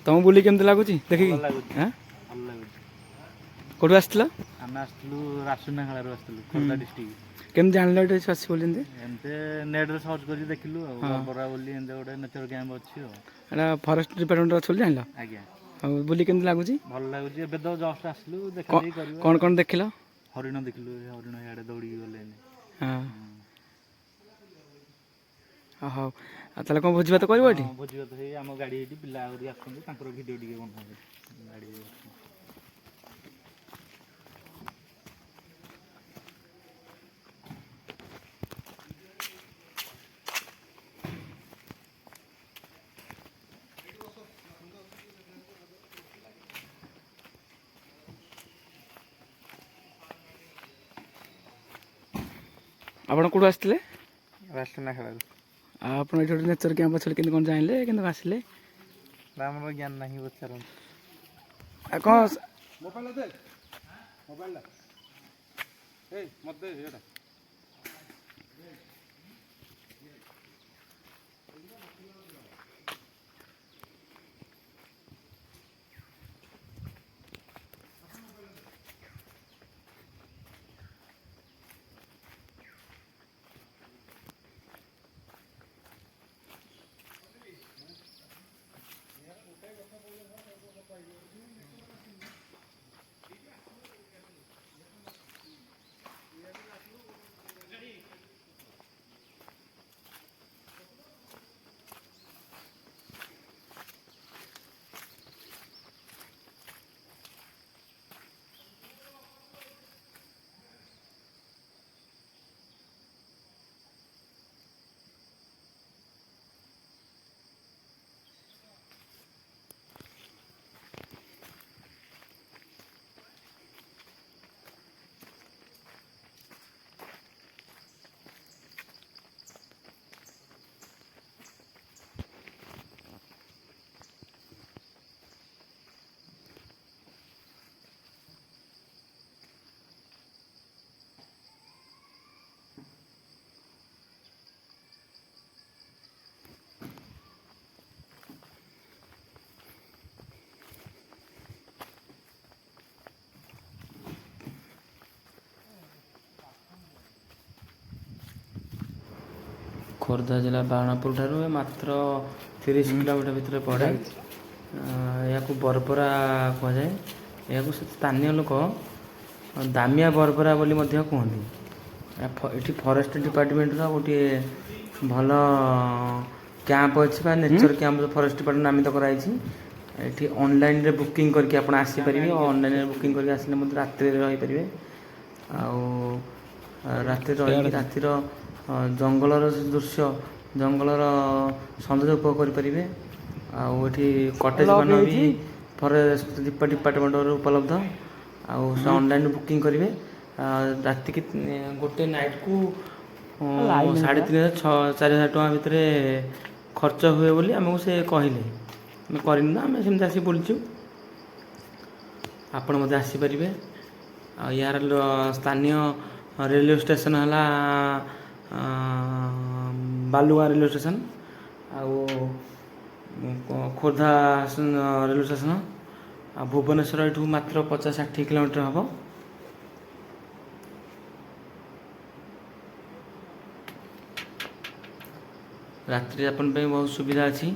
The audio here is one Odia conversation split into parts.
ତମକୁ ବୁଲି କେମିତି ଲାଗୁଛି ଦେଖିକି? ଭଲ ଲାଗୁଛି। ଆଁ? ଭଲ ଲାଗୁଛି। କୋଉଠୁ ଆସିଥିଲ? ଆମେ ଆସିଥିଲୁ, ରାସୁନାଖେଳାରୁ ଆସିଥିଲୁ, ଖୋର୍ଦ୍ଧା ଡିଷ୍ଟ୍ରିକ୍ଟ। କେମିତି ଜାଣିଲ ଏଠି ଅଛି ବୋଲି ଏମିତି? ଏମିତି ନେଟ୍ରେ ସର୍ଚ୍ଚ କରି ଦେଖିଲୁ ଆଉ, ବରବରା ବୋଲି ଏମିତି ଗୋଟେ ନେଚର କ୍ୟାମ୍ପ ଅଛି ଆଉ। ଏଇଟା ଫରେଷ୍ଟ ଡିପାର୍ଟମେଣ୍ଟ ଅଛି ବୋଲି ଜାଣିଲ? ଆଜ୍ଞା। ଆଉ ବୁଲି କେମିତି ଲାଗୁଛି? ଭଲ ଲାଗୁଛି। ଏବେ ତ ଜଷ୍ଟ ଆସିଲୁ, ଦେଖା ଦେଖି କରିବା। କ'ଣ କ'ଣ ଦେଖିଲ? ହରିଣ ଦେଖିଲୁ, ଏ ହରିଣ ଇଆଡ଼େ ଦୌଡ଼ିକି ଗଲେନି। ହଁ, ହଉ। ଆଉ ତାହେଲେ କ'ଣ ଭୋଜି ଭାତ କରିବ ଏଠି? ହଁ, ଭୋଜି ଭାତ ହେଇ ଆମ ଗାଡ଼ି ଏଇଠି ପିଲା ଆହୁରି ଆସନ୍ତି, ତାଙ୍କର ଭିଡ଼ିଓ ଟିକେ ବନାନ୍ତି ଗାଡ଼ି। ଆପଣ କେଉଁଠୁ ଆସିଥିଲେ? ରାସୁନାଖେଳାରୁ। ଆଉ ଆପଣ ଏଠି ଗୋଟେ ନେଚର କ୍ୟାମ୍ପ ଅଛି ବୋଲି କେମିତି କ'ଣ ଜାଣିଲେ, କେମିତି ଆସିଲେ? ଆମର ଜ୍ଞାନ ନାହିଁ, ପଚାରନ୍ତୁ। ଆଉ କ'ଣ ମୋବାଇଲ ଦେ, ମୋବାଇଲଟା ଏଇ ମତେ ଦେ ଏଇଟା। ଖୋର୍ଦ୍ଧା ଜିଲ୍ଲା ବାଣପୁର ଠାରୁ ମାତ୍ର 30 କିଲୋମିଟର ଭିତରେ ପଡ଼େ। ଏହାକୁ ବରବରା କୁହାଯାଏ। ଏହାକୁ ସ୍ଥାନୀୟ ଲୋକ ଦାମିଆ ବରବରା ବୋଲି ମଧ୍ୟ କୁହନ୍ତି। ଏଠି ଫରେଷ୍ଟ ଡିପାର୍ଟମେଣ୍ଟର ଗୋଟିଏ ଭଲ କ୍ୟାମ୍ପ ଅଛି ବା ନେଚର କ୍ୟାମ୍ପ ଫରେଷ୍ଟ ଡିପାର୍ଟମେଣ୍ଟ ନାମିତ କରାଯାଇଛି। ଏଠି ଅନଲାଇନରେ ବୁକିଂ କରିକି ଆପଣ ଆସିପାରିବେ। ଅନଲାଇନରେ ବୁକିଂ କରିକି ଆସିଲେ ମଧ୍ୟ ରାତିରେ ରହିପାରିବେ। ଆଉ ରାତିରେ ରହିକି ରାତିର ଜଙ୍ଗଲର ଦୃଶ୍ୟ, ଜଙ୍ଗଲର ସୌନ୍ଦର୍ଯ୍ୟ ଉପଭୋଗ କରିପାରିବେ। ଆଉ ଏଠି କଟେଜ ମାନ ବି ଫରେଷ୍ଟ ଡିପାର୍ଟମେଣ୍ଟରୁ ଉପଲବ୍ଧ। ଆଉ ସେ ଅନଲାଇନ୍ ବୁକିଂ କରିବେ, ରାତିକି ଗୋଟେ ନାଇଟ୍କୁ 3500 4000 ଟଙ୍କା ଭିତରେ ଖର୍ଚ୍ଚ ହୁଏ ବୋଲି ଆମକୁ ସେ କହିଲେ। ଆମେ କରିନୁ ନା, ଆମେ ସେମିତି ଆସିକି ବୁଲିଛୁ। ଆପଣ ମଧ୍ୟ ଆସିପାରିବେ। ଆଉ ଏହାର ସ୍ଥାନୀୟ ରେଲୱେ ଷ୍ଟେସନ୍ ହେଲା ବାଲୁଗାଁ ରେଲୱେ ଷ୍ଟେସନ୍ ଆଉ ଖୋର୍ଦ୍ଧା ରେଲୱେ ଷ୍ଟେସନ୍। ଆଉ ଭୁବନେଶ୍ୱର ଏଠୁ ମାତ୍ର 50-60 କିଲୋମିଟର ହେବ। ରାତ୍ରି ଯାପନ ପାଇଁ ବହୁତ ସୁବିଧା ଅଛି।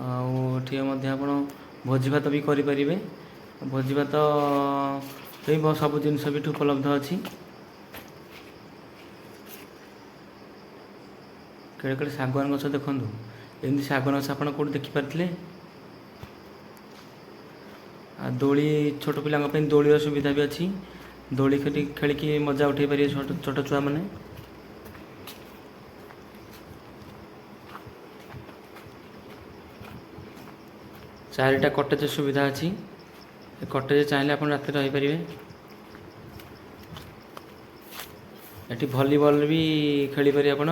ଆଉ ଏଠି ମଧ୍ୟ ଆପଣ ଭୋଜିଭାତ ବି କରିପାରିବେ। ଭୋଜିଭାତ ପାଇଁ ସବୁ ଜିନିଷ ବି ଏଠି ଉପଲବ୍ଧ ଅଛି। କେଡ଼େ କେଡ଼େ ଶାଗୁଆନ ଗଛ ଦେଖନ୍ତୁ। ଏମିତି ଶାଗୁଆନ ଗଛ ଆପଣ କେଉଁଠି ଦେଖିପାରିଥିଲେ? ଆଉ ଦୋଳି, ଛୋଟ ପିଲାଙ୍କ ପାଇଁ ଦୋଳିର ସୁବିଧା ବି ଅଛି। ଦୋଳି ଖେଳିକି ମଜା ଉଠାଇ ପାରିବେ ଛୋଟ ଛୋଟ ଛୁଆମାନେ। ଚାରିଟା କଟେଜ ସୁବିଧା ଅଛି। କଟେଜ ଚାହିଁଲେ ଆପଣ ରାତିରେ ରହିପାରିବେ। ଏଠି ଭଲିବଲ୍ ବି ଖେଳିପାରିବେ ଆପଣ।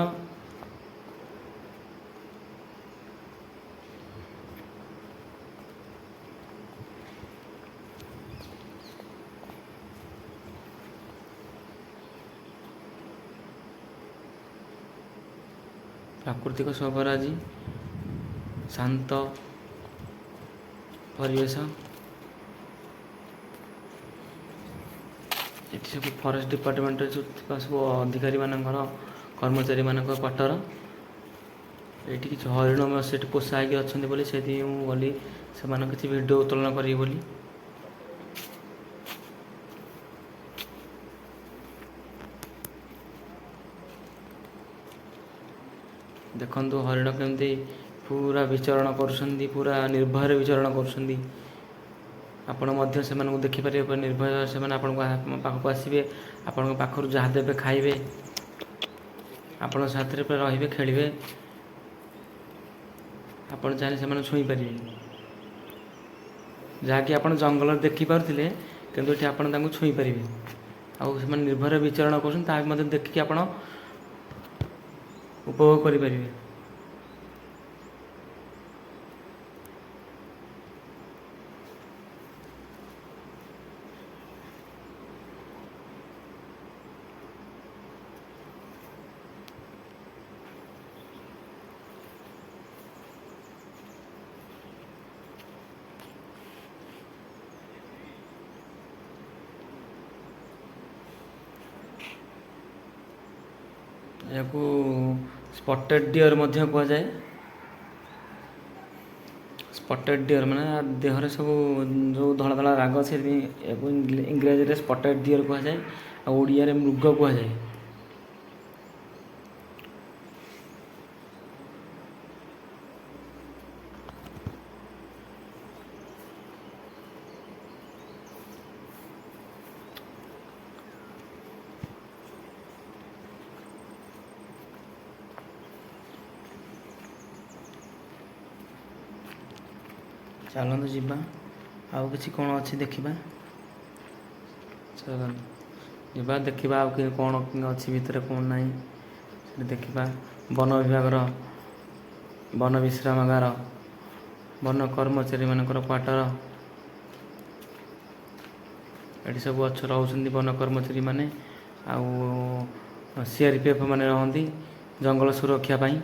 ପ୍ରାକୃତିକ ଶୋଭାରାଜି, ଶାନ୍ତ। ପରିବେଶ। ଏଠି ସବୁ ଫରେଷ୍ଟ ଡିପାର୍ଟମେଣ୍ଟରେ ଯେଉଁ ଥିବା ସବୁ ଅଧିକାରୀମାନଙ୍କର, କର୍ମଚାରୀମାନଙ୍କ କ୍ୱାର୍ଟର। ଏଇଠି କିଛି ହରିଣ ସେଠି ପୋଷା ହେଇକି ଅଛନ୍ତି ବୋଲି ସେଥିପାଇଁ ମୁଁ ଗଲି ସେମାନଙ୍କ କିଛି ଭିଡ଼ିଓ ଉତ୍ତୋଳନ କରିବି ବୋଲି। ଦେଖନ୍ତୁ ହରିଣ କେମିତି ପୁରା ବିଚରଣ କରୁଛନ୍ତି, ପୁରା ନିର୍ଭୟରେ ବିଚରଣ କରୁଛନ୍ତି। ଆପଣ ମଧ୍ୟ ସେମାନଙ୍କୁ ଦେଖିପାରିବେ ପୁରା ନିର୍ଭୟ। ସେମାନେ ଆପଣଙ୍କ ପାଖକୁ ଆସିବେ, ଆପଣଙ୍କ ପାଖରୁ ଯାହା ଦେବେ ଖାଇବେ, ଆପଣଙ୍କ ସାଥିରେ ପୁରା ରହିବେ, ଖେଳିବେ। ଆପଣ ଚାହିଁଲେ ସେମାନଙ୍କୁ ଛୁଇଁ ପାରିବେ, ଯାହାକି ଆପଣ ଜଙ୍ଗଲରେ ଦେଖିପାରୁଥିଲେ, କିନ୍ତୁ ଏଠି ଆପଣ ତାଙ୍କୁ ଛୁଇଁ ପାରିବେ। ଆଉ ସେମାନେ ନିର୍ଭୟରେ ବିଚରଣ କରୁଛନ୍ତି, ତାହା ବି ମଧ୍ୟ ଦେଖିକି ଆପଣ ଉପଭୋଗ କରିପାରିବେ। ଏହାକୁ ସ୍ପଟେଡ୍ ଡିଅର୍ ମଧ୍ୟ କୁହାଯାଏ। ସ୍ପଟେଡ୍ ଡିଅର୍ ମାନେ ଦେହରେ ସବୁ ଯେଉଁ ଧଳା ଧଳା ଦାଗ, ସେଥିପାଇଁ ଏହାକୁ ଇଂରାଜୀରେ ସ୍ପଟେଡ୍ ଡିଅର୍ କୁହାଯାଏ ଆଉ ଓଡ଼ିଆରେ ମୃଗ କୁହାଯାଏ। ଚାଲନ୍ତୁ ଯିବା, ଆଉ କିଛି କ'ଣ ଅଛି ଦେଖିବା। ଚାଲନ୍ତୁ ଯିବା, ଦେଖିବା ଆଉ କ'ଣ ଅଛି ଭିତରେ, କ'ଣ ନାହିଁ ସେଠି ଦେଖିବା। ବନ ବିଭାଗର ବନ ବିଶ୍ରାମାଗାର, ବନ କର୍ମଚାରୀମାନଙ୍କର କ୍ୱାର୍ଟର, ଏଠି ସବୁ ରହୁଛନ୍ତି ବନ କର୍ମଚାରୀମାନେ। ଆଉ CRPF ମାନେ ରହନ୍ତି ଜଙ୍ଗଲ ସୁରକ୍ଷା ପାଇଁ।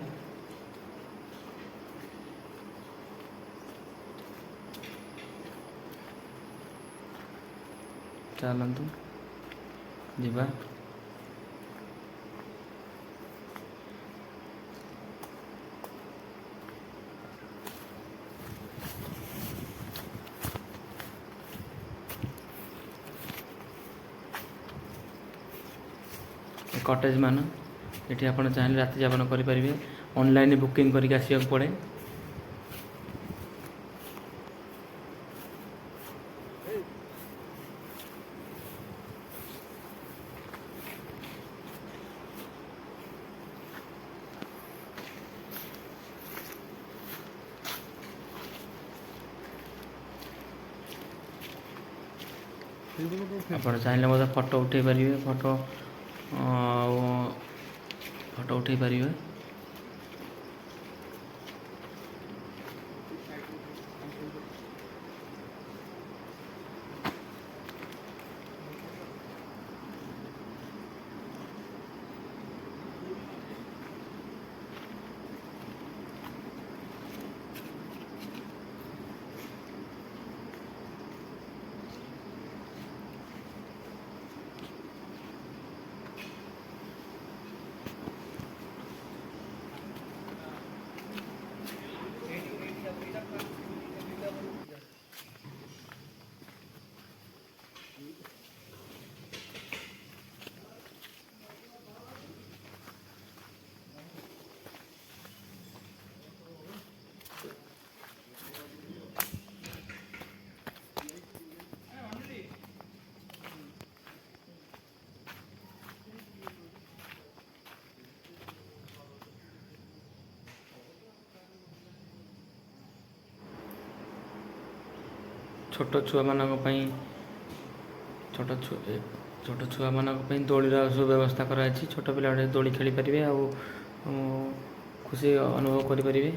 ଚାଲନ୍ତୁ ଯିବା। କଟେଜ ମାନ ଏଠି ଆପଣ ଚାହିଁଲେ ରାତି ଯାପନ କରିପାରିବେ। ଅନଲାଇନ୍ ବୁକିଂ କରିକି ଆସିବାକୁ ପଡ଼େ। ଆପଣ ଚାହିଁଲେ ମଧ୍ୟ ଫଟୋ ଉଠାଇ ପାରିବେ, ଫଟୋ ଆଉ ଫଟୋ ଉଠାଇ ପାରିବେ। ଛୋଟ ଛୁଆମାନଙ୍କ ପାଇଁ ଛୋଟ ଛୁଆମାନଙ୍କ ପାଇଁ ଦୋଳିର ସବୁ ବ୍ୟବସ୍ଥା କରାଯାଇଛି। ଛୋଟ ପିଲାମାନେ ଦୋଳି ଖେଳିପାରିବେ ଆଉ ଖୁସି ଅନୁଭବ କରିପାରିବେ।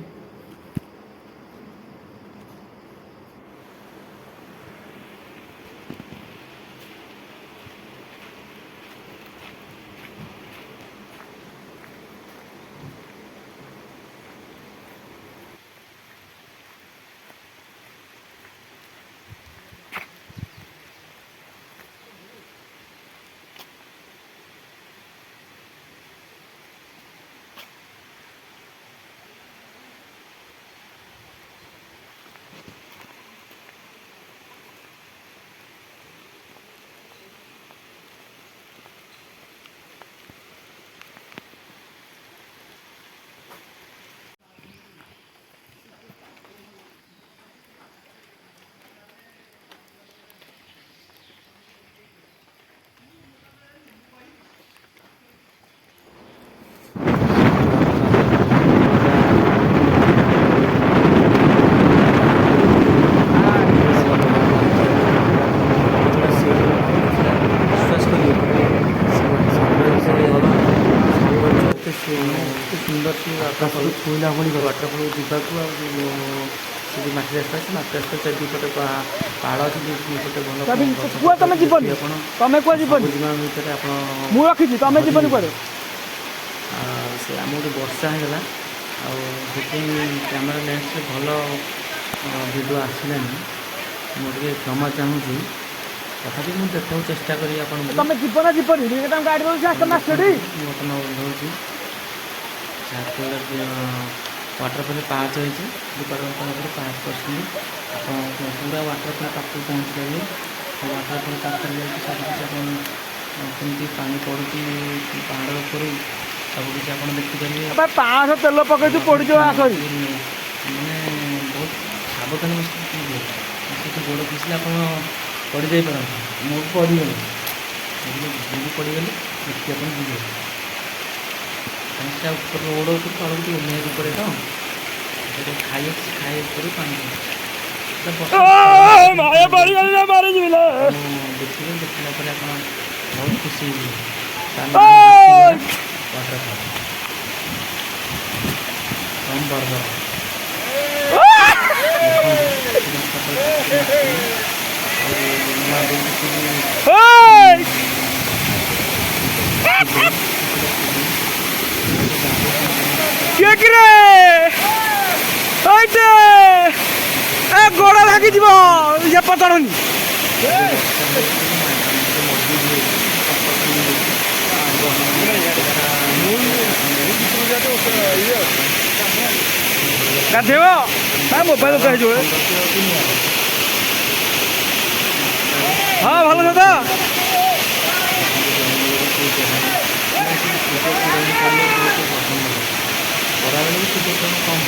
ୱାଟରଫଲ୍ ଛୁଇଁଲା ଭଳି ୱାଟରଫଲ୍ ଯିବାକୁ ଆଉ ଯୋଉ ସେ ଯୋଉ ମାଟି ରାସ୍ତା ଅଛି, ମାଟି ରାସ୍ତା ଚାରି ପଟେ ପାହାଡ଼ ଅଛି, ଦୁଇ ପଟେ ଭଲ ଗଛ କୁଆ ତମେ ପତ୍ର ଯିବନି। ଦେଖିବେ ଆପଣ। ତମେ କୁଆ ଯିବନି। ସବୁଜିମା ଭିତରେ ଆପଣ ମୁଁ ରଖିଛି, ତମେ ଯିବନି କୁଆଡ଼େ। ଆଉ ସେ ଆମକୁ ଟିକେ ବର୍ଷା ହେଇଗଲା, ଆଉ ସେଥିପାଇଁ କ୍ୟାମେରା ଲେନ୍ସରେ ଭଲ ଭିଡ଼ିଓ ଆସିଲାନି। ମୁଁ ଟିକେ କ୍ଷମା ଚାହୁଁଛି। ତଥାପି ମୁଁ ଦେଖିବାକୁ ଚେଷ୍ଟା କରିବି ଆପଣଙ୍କୁ। ତମେ ଯିବ ନା ଯିବନି? ଟିକେ ତାଙ୍କ ଗାଡ଼ି ରହୁଛି, ତମେ ଆସିଛ। ମୁଁ ବର୍ତ୍ତମାନ ଓହ୍ଲାଉଛି। ୱାଟରଫଲ୍ ପାହାଚ ହେଇଛି, ଡିପାର୍ଟମେଣ୍ଟ ତରଫରୁ ପାହାଚ କରିଛନ୍ତି। ଆପଣ ପୁରା ୱାଟରଫଲ୍ ପାଖକୁ ପହଞ୍ଚି ପାରିବେ। ୱାଟରଫଲ୍ ପାଖରେ ଯାଇକି ସବୁକିଛି ଆପଣ କେମିତି ପାଣି ପଡ଼ୁଛି ପାହାଡ଼ ଉପରୁ, ସବୁକିଛି ଆପଣ ଦେଖିପାରିବେ। 500 ତେଲ ପକେଇଛୁ, ପୋଡ଼ିଯିବ, ଆସ। ମାନେ ବହୁତ ସାବଧାନ ଯିବେ। ସେଠି ଗୋଡ଼ ଖସିଲେ ଆପଣ ପଡ଼ିଯାଇପାରନ୍ତି। ମୁଁ ବି ପଡ଼ିଗଲି, ବୁଝିଲେ? ମୁଁ ବି ପଡ଼ିଗଲି। ଦେଖିକି ଆପଣ ଯିବେ, କାରଣ ସେଟା ଉପର ରୋଡ଼ ଉପରୁ ତଳକୁ ଟିକେ ଓହ୍ଲେଇବାକୁ ପଡ଼େ ତ। ସେଟା ଖାଇ ଅଛି, ଖାଇ ଉପରୁ ପାଣି ପଡ଼ୁଛି। ସେଟା ବର୍ଷା ମାରିଯିବି। ଦେଖିବେ, ଦେଖିଲା ପରେ ଆପଣ ବହୁତ ଖୁସି ହେଇଯିବେ। ୱାଟରଫଲ୍ କମ୍ ବରଗଡ଼ ଦେଖନ୍ତୁ। ୱାଟରଫଲ୍ ଆଉ ନୂଆ ଦେଇକି ବି କିଏ କିରେ? ଏଇଟେ ଏ ଗୋଡ଼ ଭାଙ୍ଗିଯିବ, ଇଏ ପତଳନି। ବର୍ଷା ହେଇଛି, ଟିକେ ମଜବୁତ ହେଇଛି, ଶକ୍ତ ହେଇଯାଇଛି। ଗାଧେଇବ ନା ମୋବାଇଲ ହେଇଯିବ? ହଁ, ଭଲ ତ। ଜଙ୍ଗଲରେ ବହୁତ ପସନ୍ଦ ଲାଗେ। ଖରାବେଳେ ବି ସୂର୍ଯ୍ୟକିରଣ କମ୍।